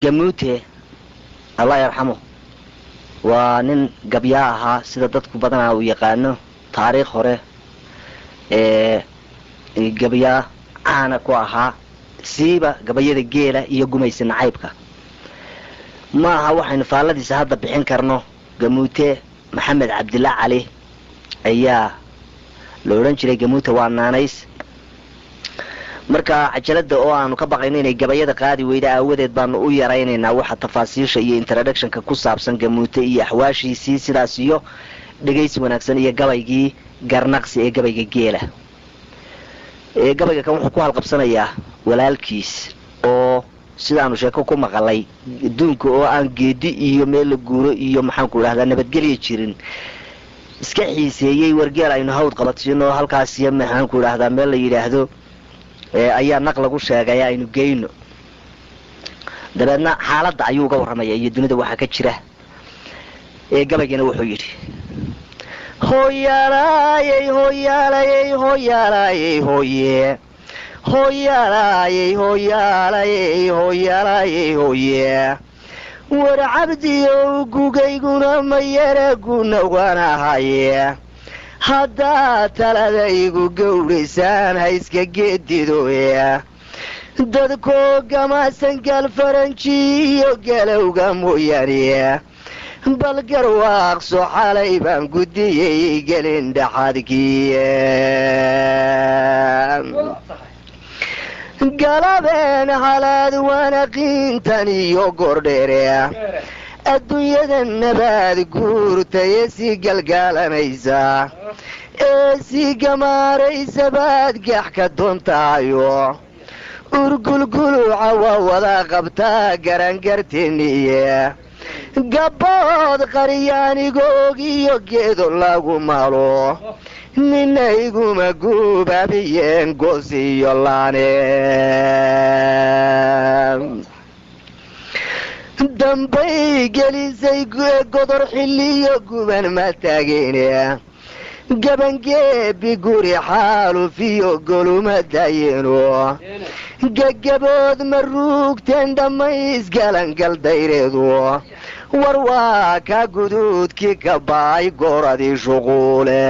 Gamuute Allah yarxamo waa nin gabyaa ahaa, sida dadku badanaa uu yaqaano, taariikh hore ee gabyaa caana ku ahaa, siiba gabayada geela iyo gumaysa nacaybka. Ma aha waxaynu faalladiisa hadda bixin karno. Gamuute Maxamed Cabdilla Cali ayaa la odhan jiray. Gamuute waa naanays. Marka cajalada oo aanu ka baqayno inay gabayada qaadi weyda aawadeed baanu u yaraynaynaa waxa tafaasiisha iyo introductionka ku saabsan Gamuute iyo axwaashiisii. Sidaas iyo dhegaysi wanaagsan iyo gabaygii Garnaqsi ee gabayga geela. Gabayga kan wuxuu ku halqabsanayaa walaalkiis oo sidaanu sheeko ku maqalay adduunka oo aan geedi iyo meel la guuro iyo maxaanku idhahdaa nabadgelya jirin iska xiiseeyey wargeel aynu hawd qabadsiino, halkaasiyo maxaanku idhahdaa meel la yidhaahdo ayaa naq lagu sheegay, aynu geyno. Dabeedna xaaladda ayuu uga warramaya iyo dunida waxaa ka jira. Gabaygana wuxuu yidhi: Hoyaalayey, hoyaalayey, hoyaalayey, hoye, hoyaalayey, hoyaalayey, hoyaalayey, hoye. War Cabdiyow, gugayguna mayaraguna waanahaye, haddaad taladaygu gowraysaan ha iska geedidoe. Dadkoo gamaasangaal faranjiyo galowga mooyaane, bal garwaaqso xalay baan gudiyey gelin dhaxadkii. Galabeen halaad waana qiintan iyo gordheere, adduunyada nabaad guurtaye sii galgaalanaysa ee sii gamaaraysa baad gax ka doontaayo. Urgulguluca waa wada qabtaa garangartiniye, gabbood qaryaanigoog iyo geedo lagu malo, nina iguma gubaabiyeen goos iyo laane. Dambay gelisay godor xilliyo guban ma taagine, gabangeebi guri xaalufiyo goluma daayeno, gagabood ma ruugteen dhammays galangal dayreedu. War waa ka guduudkii ka baay gooradii shuquule,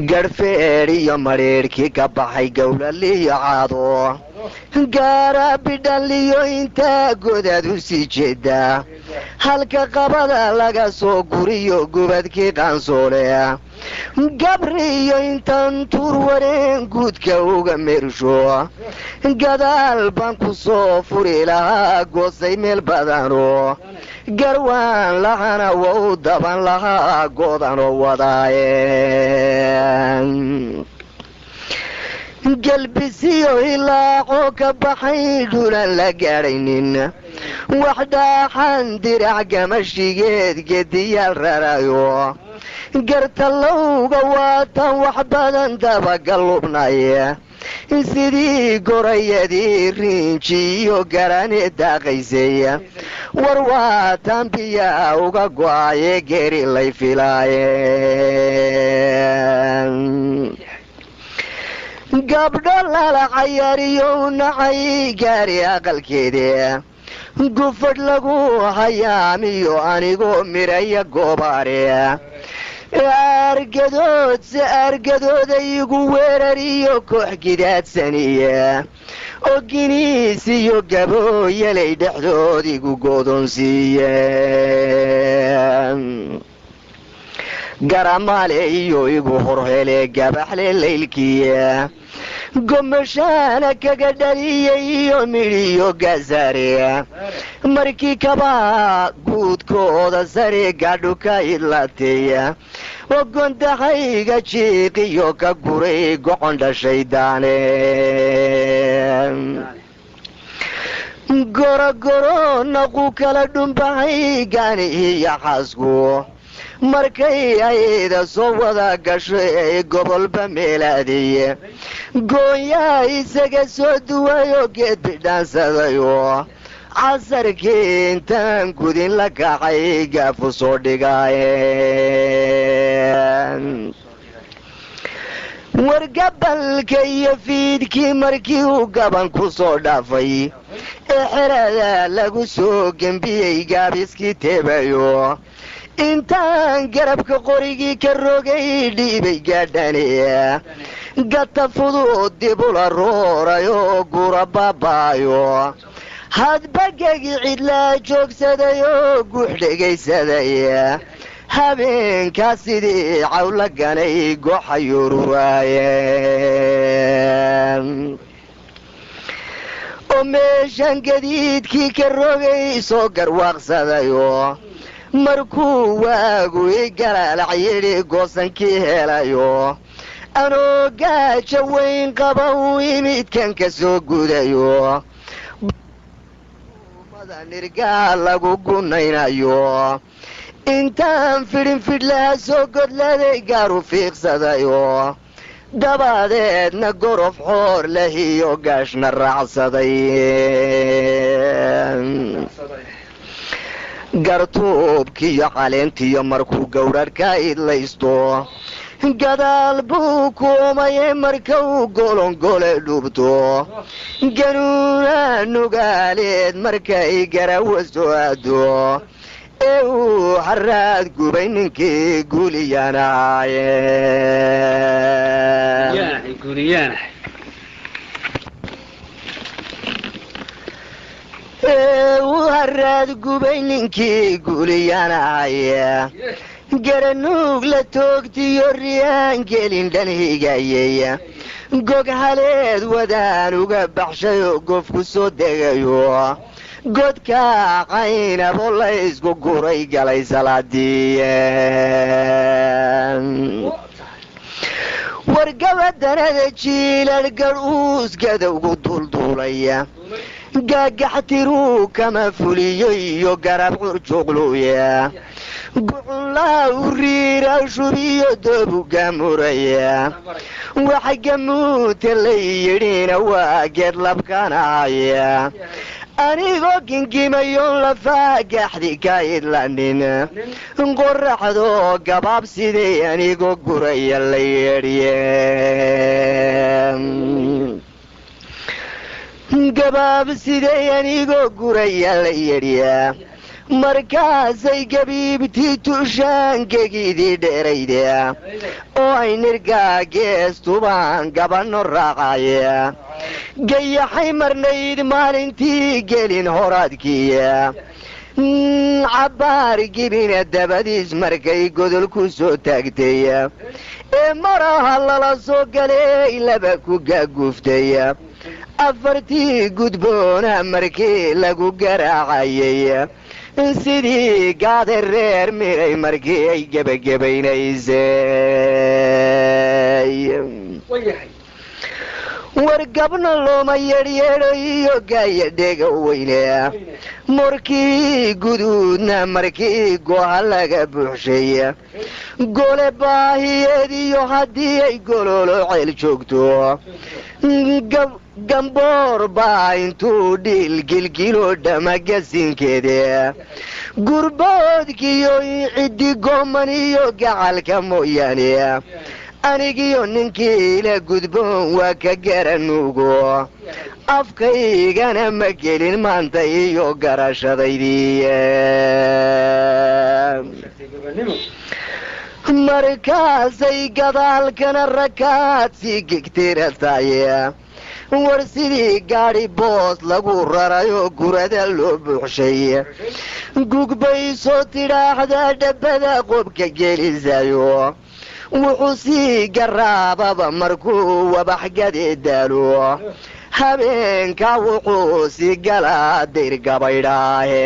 garhfeedh iyo madhiidhkii ka baxay gowlaliyo caado, gaara bidhanliyo intaa godaad u sii jeedaa, halka qabada laga soo guriyo gubadkii qaansoole, gabriyo intan tuur wareen guudka uga meersho, gadaal baan ku soo furi lahaa goosay meel badano, garwaan lahana wa u daban lahaa goodanoo wadaaye. Galbisiyo ilaacoo ka baxay dhulan la gaadhaynin, wax dhaaxan dirac gamashigeed gediyaal rarayo, gartalowga waatan wax badan dabagalubnaye, sidii gorayadii riinji iyo garani daaqaysay. War waatan biyaa uga go'aye geeri lay filaaye. Gabdho lala cayaariyo nacay gaari aqalkeede, gufadh lagu hayaamiyo anigoo miraya goobaare, argadood se argadooda igu weerariyo koox gidaadsaniye, oo giniis iyo gabooyalay dhexdood igu goodonsiiye, garamale iyo igu horhele gabaxle laylkiye, gomashaana kaga dhaliyay iyo midhiyo gasaare, markii kabaa guudkooda sare gaadhu ka idlateeya, oo gondahayga jiiqiyo ka guray gocon dhashay daane. Gorogoro naqu kala dhumbahay gaani iyo xaasku, markay ayda soo wada gasho ee gobolba meelaadiye, goonyaa isaga soo duwayoo geed bidhaansadayo, casarkii intaan gudin la kacay gaafu soo dhigaaye. Wargabalka iyo fiidkii markii uu gaban ku soo dhaafay ee xerada lagu soo gembiyey gaabiskii teebayo, intaan garabka qorigii ka rogay dhiibay gaadhani, gata fudud dibula roorayoo gura baabaayo, hadbagagi cidlaa joogsadayoo guux dhegaysaday, habeenkaa sidii cawla ganay goxayururaaye oo meeshan gadiidkii ka rogay soo garwaaqsadayo, markuu waagu i galaalac yidhi goosankii helayo, anoo gaaja weyn qaba uu imidkan ka soo gudayo, nirgaa lagu gunaynayo, intaan fidhin fidhlaha soo godladay gaaru fiiqsadayo, dabadeedna gorof xoor leh iyo gaashna raacsaday. Gartuubkiiyo caleentiyo markuu gowrarhka idlaysto gadaal buu kuumaye, marka uu golongole dhubto ganuuna nugaaleed, markay garawa soo aado ee uu haraad gubay ninkii guuliyaanaaye ee uu haraad gubay ninkii guuliyaanahaye, garanuug la toogtiyo riyaan gelin dhan higayey, gog haleed wadaan uga baxshayoo gof ku soo degayo, godka caynabo la isku guray galay salaadii. Wargabadanada jiilar gar uusgadowgu duulduulaya, gaagaxtiruu kama fuliyo iyo garab curjuqluya, gucunlaa u riira shubiyo doobu gaamuraya, waxa gamuuta la yidhina waa geed labkanaya, anigoo gingimayoon lafaa gaxdi ka idlanin, qoraxdoo gabaab siday anigoo guraya la yeedhiye, gabaab siday anigoo guraya la yeedhiyaa, markaasay gabiibtii tushaangegidii dheerayda oo ay nirgaa geestubaan gabanno raacaya, gayaxay marnayd maalintii gelin horaadkiya, cabbaar gibina dabadiis markay godol ku soo taagtay ee maraha lala soo galay laba ku gaaguuftay, afartii gudboona markii lagu garaacayay sidii gaade reer miray markii ay gebagabaynaysay. Wargabna looma yeedhyeedho iyo gaaya dhega weyne, morkii guduudna markii goha laga buuxshay, gole baahiyeed iyo haddii ay gololo ceel joogto, gamboor baa intuu dhiil gilgilo dhamagasinkeede, gurboodkiyo ciddi gooman iyo gacalka mooyaane, anigiyo ninkii ila gudboon waa ka garanuugo, afkaygana ma gelin maanta iyo garashadaydii. Markaasay gadaalkana rakaad sii gegtirataye, war sidii gaadhi boos lagu rarayoo gurada loo buuxshay, gugbay soo tidhaahdaa dhabbada qobka gelisayo, wuxuu sii garaababa markuu wabax gade daalo, habeenka wuxuu sii galaa dayr gabaydhaahe.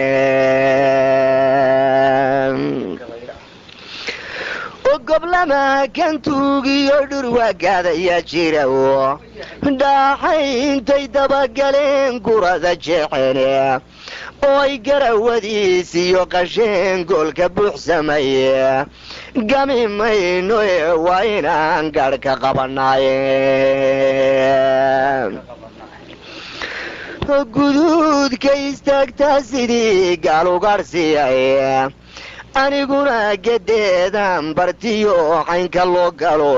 Goblama kan tuugiyo dhurwaagaadayaa jira oo dhaaxay intay dabagaleen gurada jeexene oo ay garawadiis iyo qasheen goolka buuxsamaye, gami mayno ee waa inaan garh ka qabanaaye. Guduudka istaagtaa sidii gaalugaadhsiiyaye, aniguna gedeedan bartiyo caynka loo galo.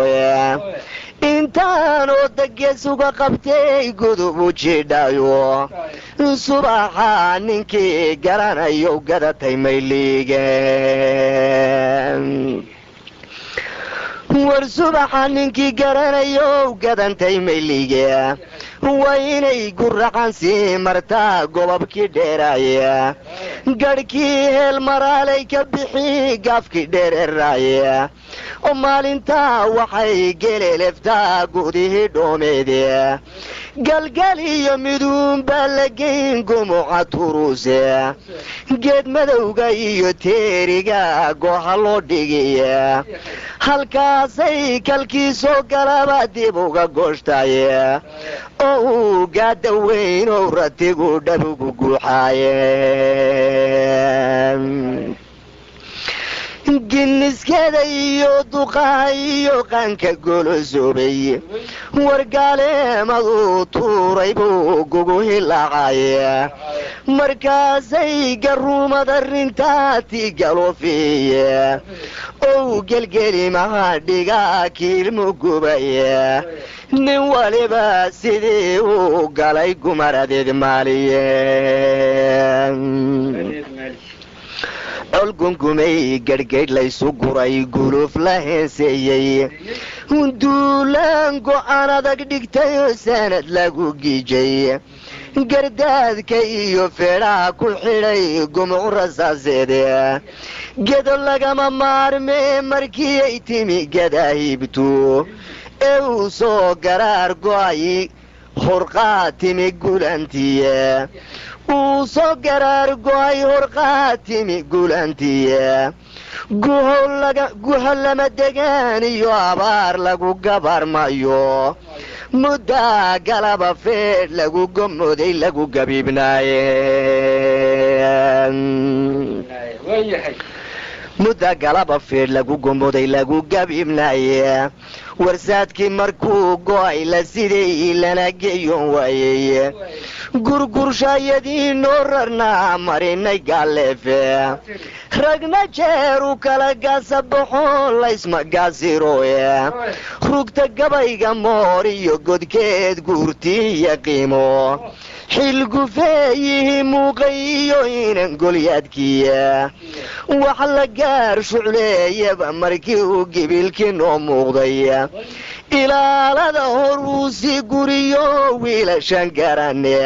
Intaan oo dageesuga qabtay gudub u jidhayo, subaxa ninkii garanayo gadatay mayliige. War subaxa ninkii garanayo gadantay mayliige, waa inay guracan sii martaa gobobkii dheeraaya, garhkii heel maraalay ka bixi gaafkii dheereraaya, oo maalintaa waxay geleleftaa gudihii dhoomeede. Galgal iyo miduun baa la geyn gumuca turuuse, geed madowga iyo teeriga gooha loo dhigiya, halkaasay kalkii soo galaba dib uga gooshtaye, oo uu gaada weynow ratigu dhabugu guuxaaye. Ginniskada iyo duqaha iyo qaanka golosoobay, wargaaleemaduu tuuray buu gugu hilaacaya, markaasay garuumad arrintaati galoofiye, ow gelgelimaha dhigaa kiilmu gubaya, nin waliba sidii uu galay gumaradeed maaliye. Col gungumay, garhgaydh laysu guray, guluuf la heenseeyey, duulaan go'aan adag dhigtay oo sanad lagu gijay, gardaadka iyo feedhaha ku xidhay gumuc rasaaseede, gedo lagama maarmee markii ay timi gadaahibtu ee uu soo garaar go'ay horqaa timi gulantiye, uu soo garaar go'ay horqaa timi gulantiye. Guho lama degaan iyo abaar lagu gabarmayo, muddaa galaba feedh lagu gomoday lagu gabiibnaaye, mudda galaba feedh lagu gomoday lagu gabiibnaaye. Warsaadkii markuu go'ay la siday lana geeyoon waayey, gurgurshayadii noo rarnaa marinay gaaleefe, ragna jeer u kala gaasabaxo laysma gaasiroye, rugta gabayga moor iyo godkeed guurtiiyo qiimo xilgufeeyihi muuqay iyo inan golyaadkiya, wax la gaar shucleeyaba markii uu gibilkii noo muuqday, ilaalada hor uu sii guriyo wiilashan garane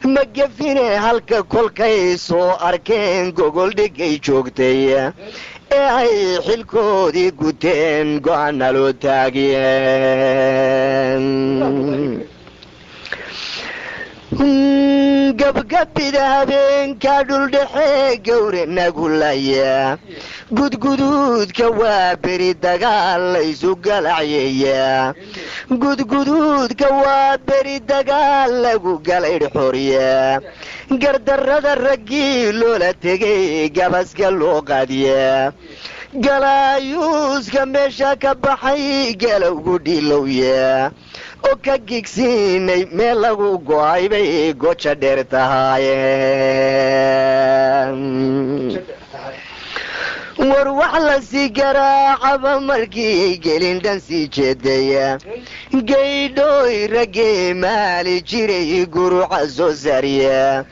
magafine, halka kolkay soo arkeen gogol dhigay joogtay ee ay xilkoodii guteen go'aana loo taagiyeen. Gabgabida habeenka dhuldhexe gawre nagulaya, gudguduudka waa beri dagaal laysu galacyeeya, gudguduudka waa beri dagaal lagu galaydh xorya, gardarrada raggii loola tegay gabaska loo qaadiya, galaayuuska meesha ka baxay galowgu dhilowya, oo ka gigsiinay meel lagu go'ay bay goja dheer tahaaye. War wax lasii garaacaba markii ay gelin dhan sii jeedaya, gaydhooy raggee maali jiray guruca soo saariya,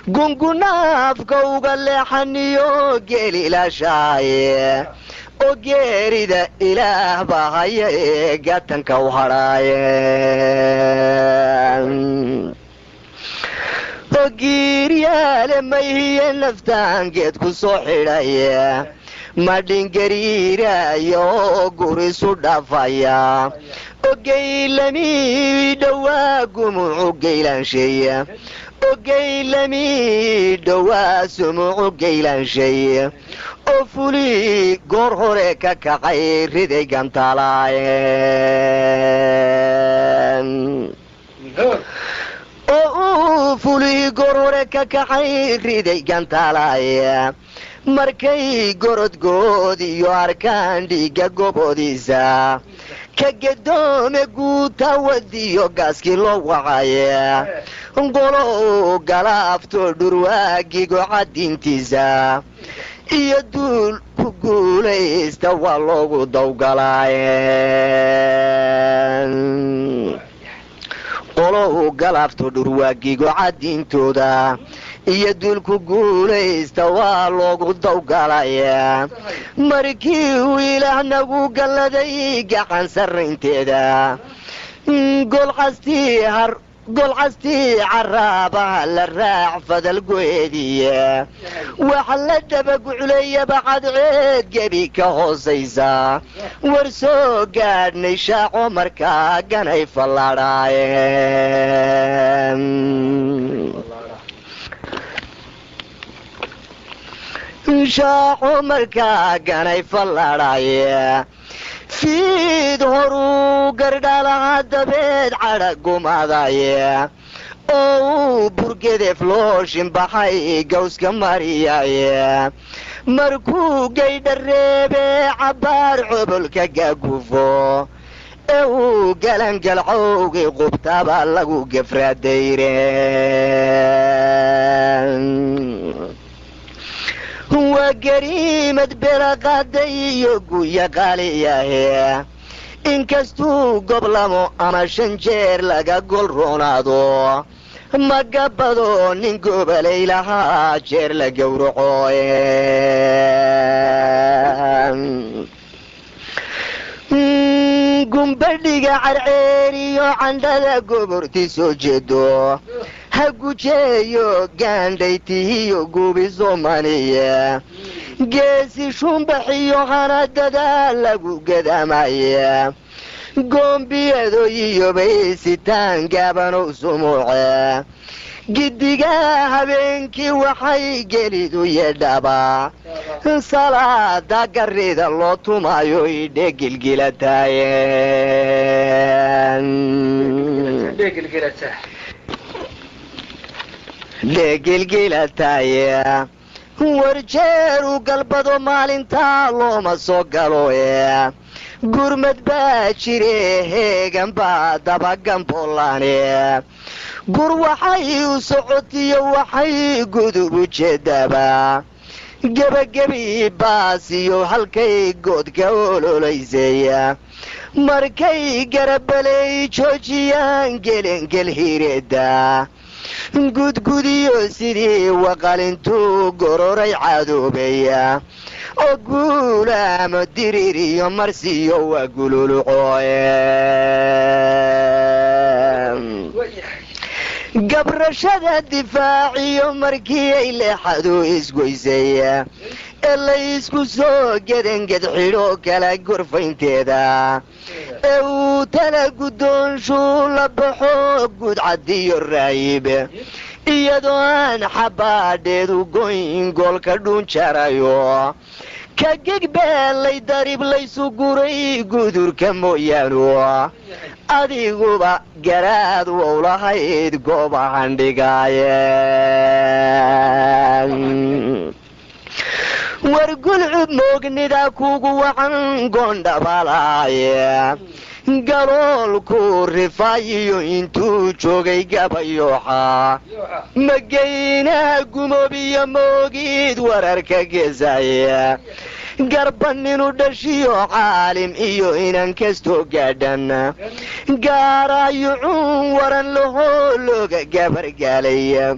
gungunaafka uga leexaniyo geelilaashaaye, oo geerida ilaah baa haya ee gatanka u hadhaaye, oo giiryaale mayhiye naftaan geed ku soo xidhaya, madhingariiraya oo gurisu dhaafaya, ogeylamii dhowaa gumucu geylaansheeya, ogeylamii dhowaa sumucu geylaansheeye, oo fulii goor hore ka kacay riday gantaalaaye, oo uu fulii goor hore ka kacay riday gantaalaaye. Markay gorodgood iyo arkaan dhiigga goboodiisa ka gedoome guuta wadiyo gaaskii loo wacaye, qolo galaafto dhurwaagigo caddiintiisa Iyo duul ku guulaysta waa loogu dawgalaaye. Qolo uu galaafto dhurwaagigo cadiintooda iyo duulku guulaysta waa loogu dawgalaya. Markii uu Ilaah nagu galladay gacan sarraynteeda, golcastii caraabaha la raac fadalgoediya, waxa la dabagucleeyaba cadceed gebi ka hoosaysa. War soo gaadhnay shaaco markaa ganay falladhaaye. Shaaco markaa ganay falladhaaye, fiid horuu gardhaalaha dabeed cadha gumadaye, oo uu burgedeef looshin baxay gawska mariyaye. Markuu gaydha reebe cabbaar cobolka gaagufo ee uu galangalcowgii qubtaba lagu gefradayre. Waa gariimad belaqaaday iyo guya qaaliyahe, inkastuu goblamo ama 5 jeer laga gol roonaado, magabado nin gobalay lahaa jeer la gowraco. Gumbadhiga carceeriyo candhada goborti soo jeedo ha gujeeyo gaandhaytihiyo gubi soomaniya, geesi shumbaxiyo hanadadaa lagu gadamaya. Goombiyado iyo baysitaan gaabanow sumuuce, giddiga habeenkii waxay gelidu yedhaba salaada garida loo tumayo idhe gilgilataaye. Dhegilgilataaye, war jeeru galbado maalintaa looma soo galo e, gurmad baa jire heegan baa dabagamboolaane. Gur waxay u socotiyo waxay gudub u jeedaba gebagebi baasiyo halkay goodka ololaysaya. Markay garabaley joojiyaan gelengel hireeda gudgudiyo sidii waqalintuu gororay cadoobeya, oo guulaamo diriiriyo marsiyo waa gululucooye. Gabrashada difaaciyo markii ay leexadu isgoysay ee laysku soo gedanged xidho kala gorfaynteeda, ee uu tala guddoonshuu la baxo guudcadiyo raayib, iyadoo aan xabaadheedu goyn goolka dhuun jarayo ka gegbeelay darib laysu guray gudurka mooyaanu. Adiguba garaad wowlahayd goobahan dhigaaye. War gulcub moognida kugu wacan goondhabalaaye, galoolku rifaayiyo intuu joogay gabayooxa magaynaha gumoobiyo moogid wararka geesaaye. Garbaninu dhashiyo caalim iyo inan kastoo gaadhan gaaraayucuun waran lahoo looga gabargaalay.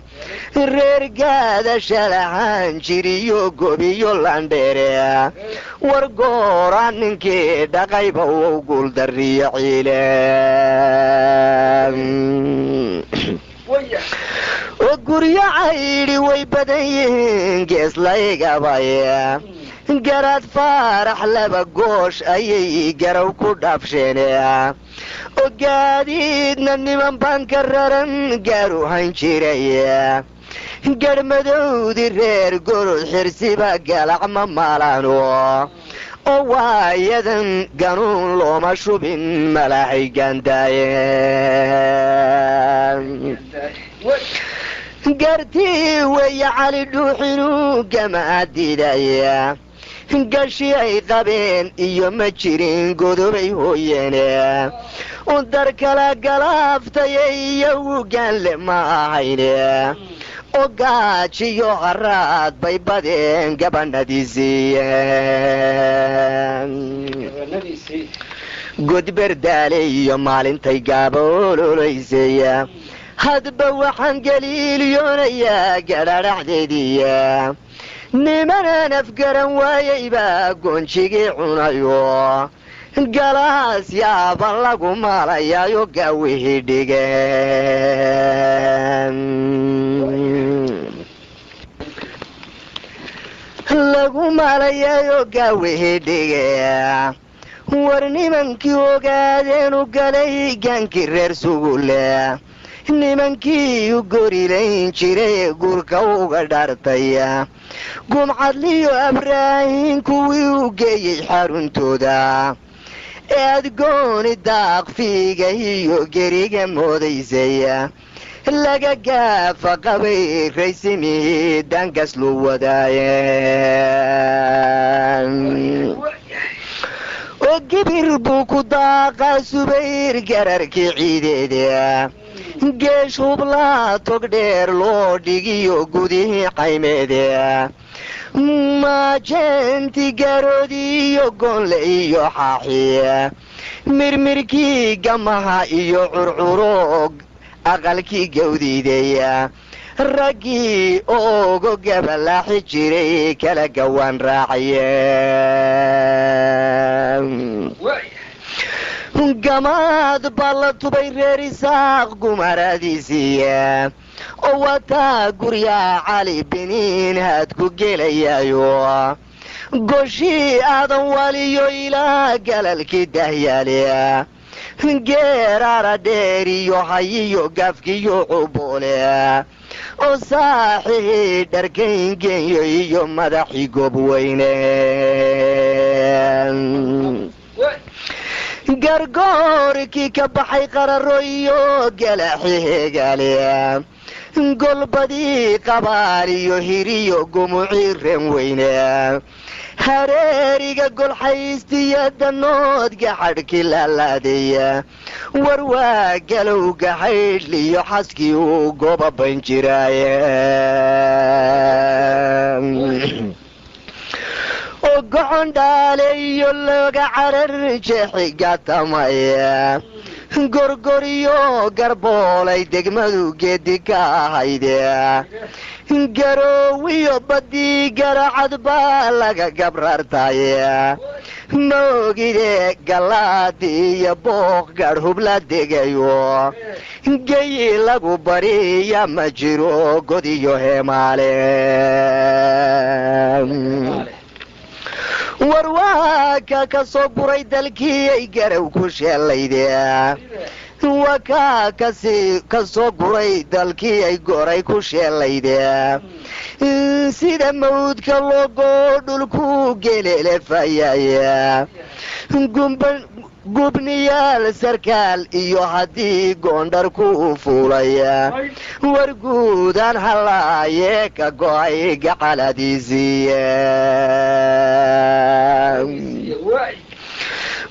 Reer gaadasha lahaan jiriyo gobiyo landheere, war goora ninkii dhaqayba wou guuldariyo ciile. Oo guryo caydhi way badan yihiin gees laygabay, garaad Faarax laba goosh ayay garow ku dhaafsheen, oo gaadiidna niman baan ka raran gaaru han jiray. Garhmadowdi reer gorod xirsiba galac ma maalaano, oo waayadan ganuun looma shubin malahay gaandaaye. Gartii weeye Cali dhuuxinuu gama diidaya, gashi ay qabeen iyo ma jirin godobay hooyeene. Dar kala galaaftaya iyagu gaanle ma ahayne, oo gaajiyo haraad bay badeen gabanadiisii. Godberdaale iyo maalintay gaaboololaysaya, hadba waxaan galiiliyoonayaa gadhadhaxdeediya. Nimanaan afgaran waayaybaa goonjigii cunayo, galaas yaaba lagu maalayaayo gaawihii dhigeen lagu maalayaayo gaawihii dhige. War nimankii ogaadeenu galay gaankii reer Sugule, nimankii u gorilayn jiray guurka uga dhaartay, Gumcadliyo Abraahin kuwii u geeyey xaruntooda, ee adgooni daaqfiiga iyo geriga moodaysay, laga gaafa qabay raysimihii dangas lu wadaaye, oo gibir buu ku daaqaa Subayr gararkii ciideeda, geesh hublaa tog dheer loo dhigiyo gudihii caymeede, majeenti garoodi iyo goonle iyo xaaxiye, mirmirkii gamaha iyo curcuro aqalkii gawdiideya, raggii oogo gabalaaxi jiray kala gawaan raacaye. Gamaad baa la tubay reer Isaaq gumaradiisiiya, oo wataa guryaa Cali Biniin haad ku gelayaayo, goshii Aadan Waliyo ilaa galalkii dahyaale, geeraara dheer iyo hayiyo gaafkiyo cuboole, oo saaxihii dharkayngenyo iyo madaxii goobweyne. Gargoorkii ka baxay qararo iyo galaxi hegaale, golbadii qabaal iyo hiriyo gumucii reen weyne, hareeriga golxaystiya danood gaxadhkii laalaadeya, warwaa galowga haydhliyo xaskii uu gobaban jiraaye, oo gocon dhaale iyo looga carar jeexi gatamaya, gorgoriyo garboolay degmadu geedi ka ahayde, garoowiyo badii garacad baa laga gabrartaye, maogide galaadi iyo booq gaadh hubla degayo, geyi lagu bariya ma jiro godiyo heemaale. Warwaaka ka soo guray dalkii ay garow ku sheellayde, waa kaa ka soo guray dalkii ay goray ku sheellayde, sida mawdka loogoo dhulku gelelefayaya, gubniyaal sarkaal iyo haddii goondhar ku fuulaya, war guudaan halaaye ka go'ay gacaladiisiiye.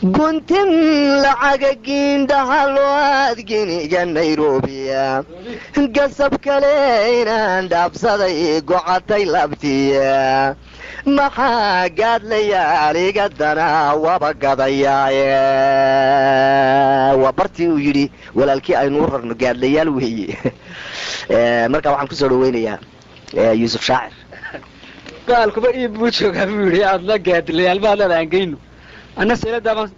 Guntin lacaga giindhaha loo aadginiga Nairobiya, gasab kale inaan dhaabsaday gocatay labtiya, maxaa gaadlayaal iga danaa waba gadayaaye. Waa bartii uu yidhi walaalkii aynu u rarno gaadlayaal weeye. Marka waxaan kusoo dhaweynayaa Yuusuf Shaacir. Gaalkuba iib buu joogaa buu yidhi, aadla gaadlayaal baad leeda aan geyno anna seeladaabaan